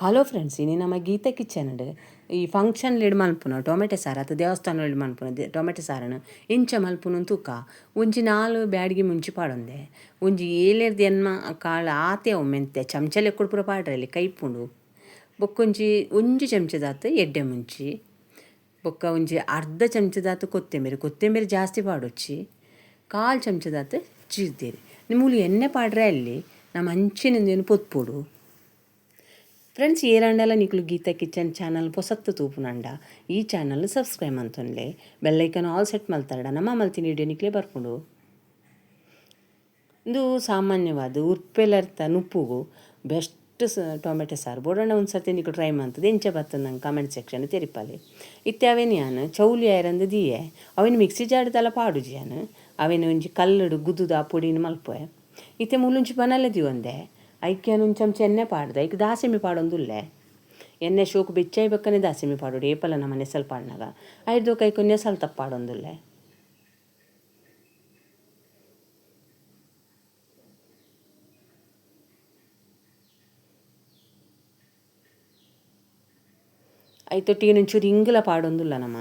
Hello friends, ಇನಿ ನಮ್ಮ Gita kitchen ಈ ಫಂಕ್ಷನ್ ಲೆಡ್ ಮಲ್ಪುನ ಟೊಮೆಟೊ ಸಾರು ಅತ್ತ ದೇವಸ್ಥಾನ ಮಲ್ಪುನ ಟೊಮೆಟೊ ಸಾರನು ಇಂಚ ಮಲ್ಪುನ ತೂಕ. ಒಂಜಿ ನಾಲ್ ಬ್ಯಾಡಿಗೆ ಮುಂಚಿ ಪಾಡೊಂದೆ, ಒಂಜಿ ಏಲೆರ್ದ್ ಎನ್ಮ ಕಾಳು ಆತೆ ಅವು ಮೆಂತೆ ಚಮಚ ಲೆಕ್ಕಡ್ ಪೂರ ಪಾಡ್ರೆ ಕೈಪುಂಡು. ಬೊಕ್ಕೊಂಜಿ ಒಂಜಿ ಚಮಚದಾತ್ ಎಡ್ಡೆ ಮುಂಚಿ, ಬೊಕ್ಕ ಒಂಜಿ ಅರ್ಧ ಚಮಚದಾತ್ ಕೊತ್ತಂಬರಿ, ಕೊತ್ತಂಬರಿ ಜಾಸ್ತಿ ಪಾಡೊಚ್ಚಿ, ಕಾಲು ಚಮಚದಾತ್ ಜೀರ್ದೆರಿ. ಮೂಲು ಎಣ್ಣೆ ಪಾಡ್ರೆ ಅಲ್ಲಿ ನಮ್ಮ ಅಂಚಿನ ಪೊತ್ಪೊಡು. ಫ್ರೆಂಡ್ಸ್, ಏರಾಂಡಲ ನಿಕುಲು ಗೀತಾ ಕಿಚನ್ ಚಾನಲ್ ಪೊಸತ್ತು ತೂಪುನಂಡ ಈ ಚಾನಲ್ ಸಬ್ಸ್ಕ್ರೈಬ್ ಮಂತೊನ್ಲೆ, bell icon all set ಮಲ್ತಾರಡ ನಮ್ಮ ಮಲ್ತಿನ ವಿಡಿಯೋ ನಿಕ್ಲೆ ಬರ್ಪುಂಡು. ಇಂದು ಸಾಮಾನ್ಯವಾದ ಉರ್ಪೆಲರ್ತ ನುಪ್ಪುಗು ಬೆಸ್ಟ್ ಟೊಮೆಟೊ ಸಾರು. ಬೋಡಂಡ ಒಂದು ಸರ್ತಿ ನಿಕುಲು ಟ್ರೈ ಮಂತುದು ಎಂಚ ಬತ್ತುಂದು ನಂಗೆ ಕಮೆಂಟ್ ಸೆಕ್ಷನ್ ತೆರಿಪಾಲೆ. ಇತ್ತೆ ಅವೇನು ಯಾನ್ ಚೌಲಿ ಆಯರಂದು ದೀಯೆ, ಅವೇನು ಮಿಕ್ಸಿ ಜಾರ್ದಲ ಪಾಡುಜಿ ಯಾನ್, ಅವೇನು ಒಂಜಿ ಕಲ್ಲುಡು ಗುದ್ದುದು ಆ ಪೊಡಿನ ಮಲ್ಪುವೆ. ಇತ್ತೆ ಮೂಲುಂಚಿ ಬನಲೆ ದೀವೊಂದೆ, ಐಕ್ ಯಾನ್ ಒಂಜಿ ಚಮಚ ಎಣ್ಣೆ ಪಾಡ್ದೆ, ಐಕ್ ದಾಸೆಮಿ ಪಾಡೊಂದುಲ್ಲೆ. ಎಣ್ಣೆ ಶೋಕು ಬೆಚ್ಚಾಯಿ ಬೊಕ್ಕನೆ ದಾಸೆಮಿ ಪಾಡೊಡು, ಏಪಲ ನಮ್ಮ ನೆಸಲ್ ಪಾಡ್ನಗ ಐರ್ದ್ ಐಕ್ ನೆಸಲ್ ತಪ್ಪಾಡೊಂದುಲ್ಲೆ. ಐತೊಟ್ಟಿಗೆ ಒಂಚೂರು ಇಂಗುಲ ಪಾಡೊಂದುಲ್ಲ ನಮ.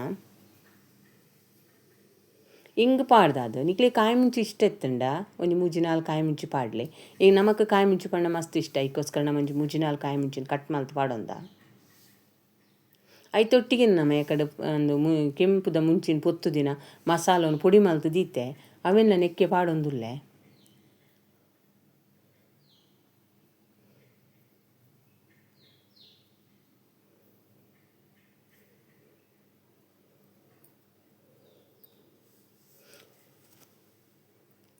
ಇಂಗ್ ಪಾಡ್ದಾದು ನಿಕ್ಲೆ ಕಾಯಿ ಮುಂಚಿ ಇಷ್ಟ ಇತ್ತುಂಡ ಒಂಜಿ ಮೂಜಿ ನಾಲ್ ಕಾಯಿ ಮುಂಚಿ ಪಾಡ್ಲೆ. ಈಗ ನಮಕ್ ಕಾಯಿ ಮುಂಚಿ ಪಂಡ ಮಸ್ತ್ ಇಷ್ಟ, ಐಕೋಸ್ಕರ ನಮ ಒಂಜಿ ಮೂಜಿ ನಾಲ್ ಕಾಯಿ ಮುಂಚಿನ ಕಟ್ ಮಲ್ತ್ ಪಾಡೊಂದ. ಐತೊಟ್ಟಿಗೆ ನಮ ಎಕಡೆ ಒಂದು ಕೆಂಪುದ ಮುಂಚಿನ ಪೊತ್ತು ದಿನ ಮಸಾಲವನ್ನು ಪೊಡಿ ಮಲ್ತ್ ದೀತೆ, ಅವೆಲ್ಲ ನೆಕ್ಕೆ ಪಾಡೊಂದುಲ್ಲೆ.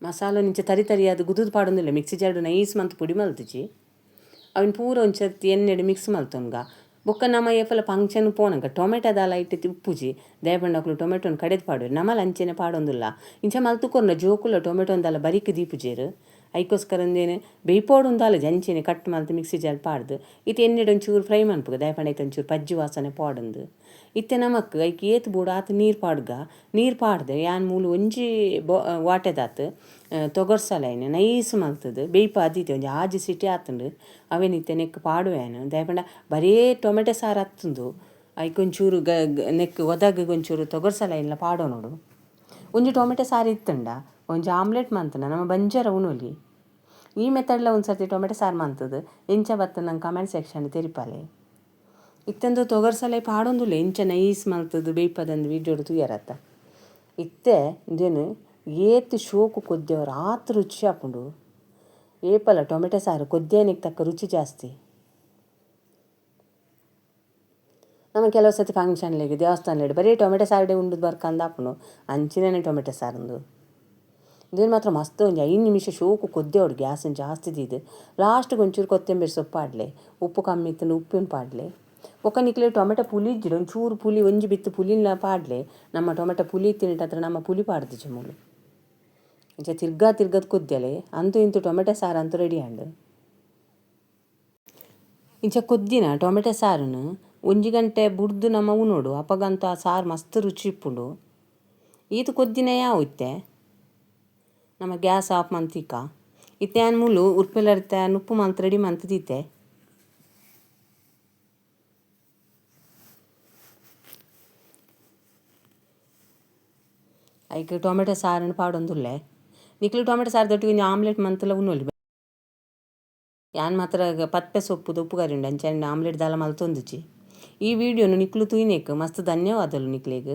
ಮಸಾಲೆ ನಿಂಚ ತರಿ ತರಿಯಾದ ಗುದ್ದುದು ಪಾಡೊಂದಿಲ್ಲ, ಮಿಕ್ಸಿ ಜಾರ್ಡ್ ನೈಸ್ ಮಂತ್ ಪೊಡಿ ಮಲ್ತಿಜಿ, ಅವಿನ ಪೂರ ಒಂಚರ್ತಿ ಎಣ್ಣೆಡ್ ಮಿಕ್ಸ್ ಮಲ್ತೊನ್ಗ. ಬೊಕ್ಕ ನಮ ಏಪಲ ಫಂಕ್ಷನ್ ಪೋನಗ ಟೊಮೆಟೊ ದಾಲ ಇಟ್ಟು ಉಪ್ಪುಜಿ, ದಯಪಂಡ ಅಕುಲು ಟೊಮೆಟೊನ ಕಡೆದು ಪಾಡುವೆರ್, ನಮಲ ಅಂಚೆನೆ ಪಾಡೊಂದುಲ್ಲ. ಇಂಚ ಮಲ್ತು ಕೊರ್ನ ಜೋಕುಲ ಟೊಮೆಟೊ ದಾಲ ಬರಿಕ್ ದೀಪುಜೆರ್, ಐಕೋಸ್ಕರ ಅಂದೇನೆ ಬೇಯ್ಪೋಡುಂದಾಲ ಅಂಚೆನೆ ಕಟ್ ಮಲ್ತ್ ಮಿಕ್ಸಿ ಜಾರ್ ಪಾಡ್ದು ಇತ್ತೆ ಎಣ್ಣೆಡ್ ಒಂಚೂರು ಫ್ರೈ ಮನ್ಪುಗ, ದಯಪಂಡ ಐತ ಒಂಚೂರು ಪಜ್ಜಿ ವಾಸನೆ ಪಾಡೊಂದು. ಇತ್ತೆ ನಮಕ್ ಐಕ್ ಏತ್ ಬೋಡು ಆತ್ ನೀರು ಪಾಡ್ಗ. ನೀರು ಪಾಡ್ದೆ ಯಾನ್ ಮೂಲು ಒಂಜಿ ವಾಟೆದಾತ್ ತೊಗರ್ಸಲೈನ್ ನೈಸ್ ಮಲ್ತದು ಬೇಯ್ಪಾದೀತೆ, ಒಂಜಿ ಆಜಿ ಸಿಟಿ ಆತುಂಡು. ಅವೇನು ಇತ್ತೆ ನೆಕ್ ಪಾಡುವೆ ಯಾನ್, ದಯಪಂಡ ಬರೇ ಟೊಮೆಟೊ ಸಾರು ಅತ್ತುಂದು, ಐಕ್ ಒಂಚೂರು ನೆಕ್ ಒದಗ್ ಒಂಚೂರು ತೊಗರ್ಸಲೈನ್ಲ ಪಾಡೊನೊಡು. ಒಂಜಿ ಟೊಮೆಟೊ ಸಾರು ಇತ್ತುಂಡ ಒಂಜಿ ಆಮ್ಲೆಟ್ ಮಂತುಂಡ ನಮ್ಮ ಬಂಜಾರ ಉಣೊಲಿ. ಈ ಮೆಥಡ್ಲ ಒಂದು ಸರ್ತಿ ಟೊಮೆಟೊ ಸಾರು ಮಂತುದು ಎಂಚ ಬತ್ತುಂದು ನಂಗೆ ಕಮೆಂಟ್ ಸೆಕ್ಷನ್ ತೆರಿಪಾಲೆ. ಇತ್ತೆಂದು ತೊಗರ್ಸಲೆ ಪಾಡೊಂದುಲ್ಲೆ, ಎಂಚ ನೈಸ್ ಮಲ್ತದು ಬೇಯ್ಪದಂದು ವೀಡಿಯೋಡು ತೂಯರತ್ತ. ಇತ್ತೆ ಇಂದೇನು ಏತ್ ಶೋಕು ಕೊದ್ದೆವರು ಆತ್ ರುಚಿ ಆಪುಂಡು. ಏಪಲ ಟೊಮೆಟೊ ಸಾರು ಕೊದ್ದೆನಿಗೆ ತಕ್ಕ ರುಚಿ ಜಾಸ್ತಿ. ನಮ್ಮ ಕೆಲವು ಸರ್ತಿ ಫಂಕ್ಷನ್ಲೆಗ್ ದೇವಸ್ಥಾನಲೆಡ್ ಬರೀ ಟೊಮೆಟೊ ಸಾರುಡೆ ಉಂಡುದು ಬರ್ಕಂದು ಆಪುಂಡು, ಅಂಚಿನೇ ಟೊಮೆಟೊ ಸಾರುಂದು. ಇಂದೇನು ಮಾತ್ರ ಮಸ್ತ್ ಒಂಜಿ 5 ನಿಮಿಷ ಶೋಕು ಕೊದ್ದೆವಡು ಗ್ಯಾಸನ್ನು ಜಾಸ್ತಿ ದೀದು. ಲಾಸ್ಟ್ಗೆ ಒಂಚೂರು ಕೊತ್ತಂಬರಿ ಸೊಪ್ಪು ಪಾಡ್ಲೆ, ಉಪ್ಪು ಕಮ್ಮಿ ಇತ್ತುಂಡ ಉಪ್ಪುನ್ ಪಾಡ್ಲೆ. ಬೊಕ್ಕ ನಿಕ್ಲೆ ಟೊಮೆಟೊ ಪುಲಿ ಇಜ್ಜಿಡ ಒಂಚೂರು ಪುಲಿ ಒಂಜಿ ಬಿತ್ತು ಪುಲಿನ ಪಾಡ್ಲೆ, ನಮ್ಮ ಟೊಮೆಟೊ ಪುಲಿ ತಿಂಟ ನಮ್ಮ ಪುಲಿ ಪಾಡ್ದಿಜಿ ಮೂಲು. ಇಂಚ ತಿರ್ಗಾ ತಿರ್ಗದ್ ಕೊದ್ದೆಲೆ ಅಂತೂ ಇಂತೂ ಟೊಮೆಟೊ ಸಾರು ಅಂತೂ ರೆಡಿ ಆಂಡ್. ಇಂಚ ಕೊದ್ದಿನ ಟೊಮೆಟೊ ಸಾರುನು ಒಂಜಿ ಗಂಟೆ ಬುಡ್ದು ನಮ್ಮ ಉನೊಡು, ಅಪಗಂತೂ ಆ ಸಾರು ಮಸ್ತ್ ರುಚಿ ಇಪ್ಪುಂಡು. ಈತ್ ಕೊದ್ದಿನ ಯಾವು ಇತ್ತೆ ನಮ್ಮ ಗ್ಯಾಸ್ ಆಫ್ ಮಂತಿಕ. ಇತ್ತೆ ಯಾನ್ ಮೂಲು ಉರ್ಪೆಲರಿತ ನುಪ್ಪು ಮಂತ್ ರೆಡಿ ಮಂತ್ ದೀತೆ. ಐಕ್ ಟೊಮೆಟೊ ಸಾರನ್ನು ಪಾಡೊಂದುಲ್ಲೆ. ನಿಕ್ಲು ಟೊಮೆಟೊ ಸಾರು ದೊಟ್ಟಿಗೆ ಒಂಜಿ ಆಮ್ಲೆಟ್ ಮಂತುಲ ಉನೊಲಿ. ಯಾನ್ ಮಾತ್ರ ಪದ್ಪೆ ಸೊಪ್ಪುದ ಉಪ್ಪು ಕರಿ ಉಂಡು ಅಂಚನೆ ಆಮ್ಲೆಟ್ ದಾಲ ಮಲ್ತೊಂದುಜಿ. ಈ ವಿಡಿಯೋನು ನಿಕ್ಲು ತೂಯಿನೆಕ್ ಮಸ್ತ್ ಧನ್ಯವಾದಲು ನಿಕ್ಲೆಗ್.